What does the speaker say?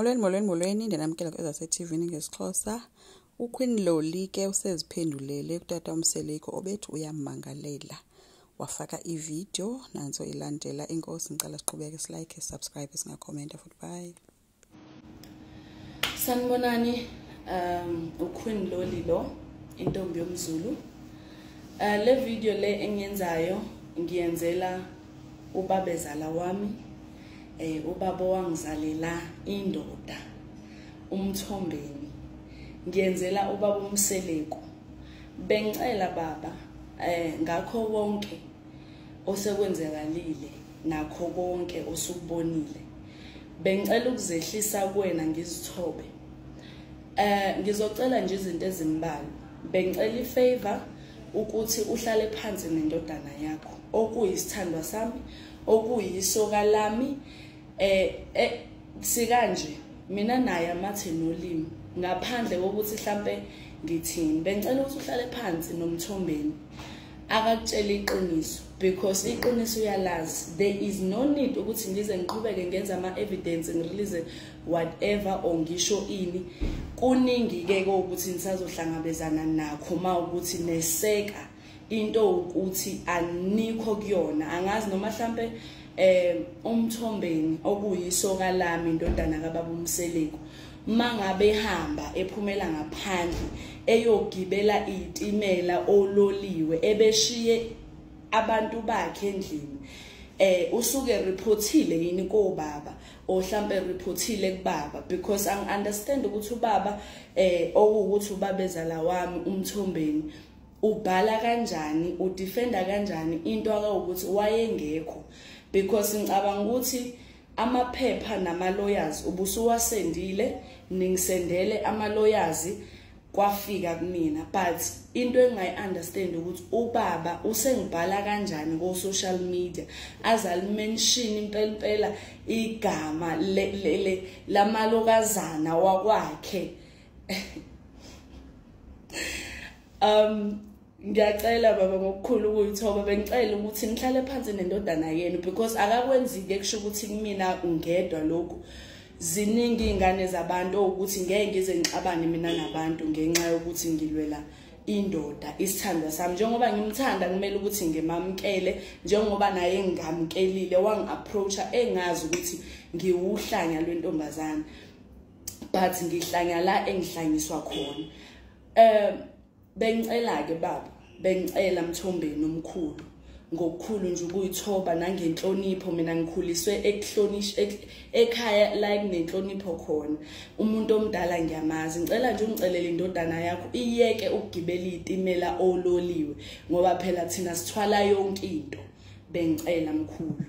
Molweni, molweni, molweni, ndinamkela kwezase-TV ngesiXhosa. UQueen Lolly ke useziphendulele kutata uMseleku obethi uyammangalela. Wafaka ividiyo, nantso ilandela. Inkosi, ndicela siqhubeke silike, subscribe, singakhomenta futhi. Bye. Sanibonani, uQueen Lolly lo, intombi yomZulu. Le video le engiyenzayo ngiyenzela ubabezala wami, ubaba owangizalela indoda, uMthombeni. Ngiyenzela ubaba uMseleku. Bengicela baba, ngakho konke osekwenzekalile nakho konke osukubonile, bengicela ukuzehlisa kuwena ngizithobe. Ngizocela nje izinto ezimbalwa. Bengicela ifavor ukuthi uhlale phansi nendodana yakho okuyisithandwa sami, okuyisoka lami. Sikanje mina naye amathe nolimi, ngaphandle kokuthi mhlambe ngithini. Bengicela ukuthi uhlale phansi noMthombeni akakutshela iqiniso, because iqiniso uyalazi. There is no need ukuthi ngize ngiqhubeke ngenza ama-evidence, ngirelease whatever or ngisho ini. Kuningi-ke kokuthi nisazohlangabezana nakho ma ukuthi neseka into ukuthi anikho kuyona. Angazi noma mhlambe uMthombeni okuyisoka lami, indodana kababa uMseleku, mangabe ehamba ephumela ngaphandle eyogibela itimela ololiwe ebeshiye abantu bakhe endlini, usuke reportile yini kobaba or mhlambe reportile kubaba? Because I understand ukuthi ubaba, okuwukuthi ubabezala wami uMthombeni, ubhala kanjani, udefenda kanjani into akawukuthi wayengekho, because ngicabanga ukuthi amaphepha nama-lawyers ubusuwasendile, ningisendele ama-lawyers kwafika kumina. But into engayi-understand ukuthi ubaba usengibhala kanjani ko-social media, azalimention impela impela igama lamalokazana wakwakhe. Ngiyacela baba ngokukhulu ukuyithoba, bengicela ukuthi nihlale phansi nendodana yenu, because akakwenzike kusho ukuthi kumina ngedwa lokhu. Ziningi ingane zabantu ukuthi ngeke ngize ngixabane mina nabantu ngenxa yokuthi ngilwela indoda, isithandwa sami. Njengoba ngimthanda kumele ukuthi ngimamkele, njengoba naye ngingamkelile wangi-approacha engazi ukuthi ngiwuhlanya lwentombazane, but ngihlanya la engihlanyiswa khona. Bengicela ke baba, bengicela Mthombeni omkhulu, ngokukhulu nje ukuyithoba nangenhlonipho. Mina ngikhuliswe ekuhlonishwa ekhaya la kunenhlonipho khona, umuntu omdala ngiyamazi. Ngicela nje ungicelele indodana yakho iyeke ukugibela itimela ololiwe, ngoba phela thina sithwala yonke into. Bengicela mkhulu.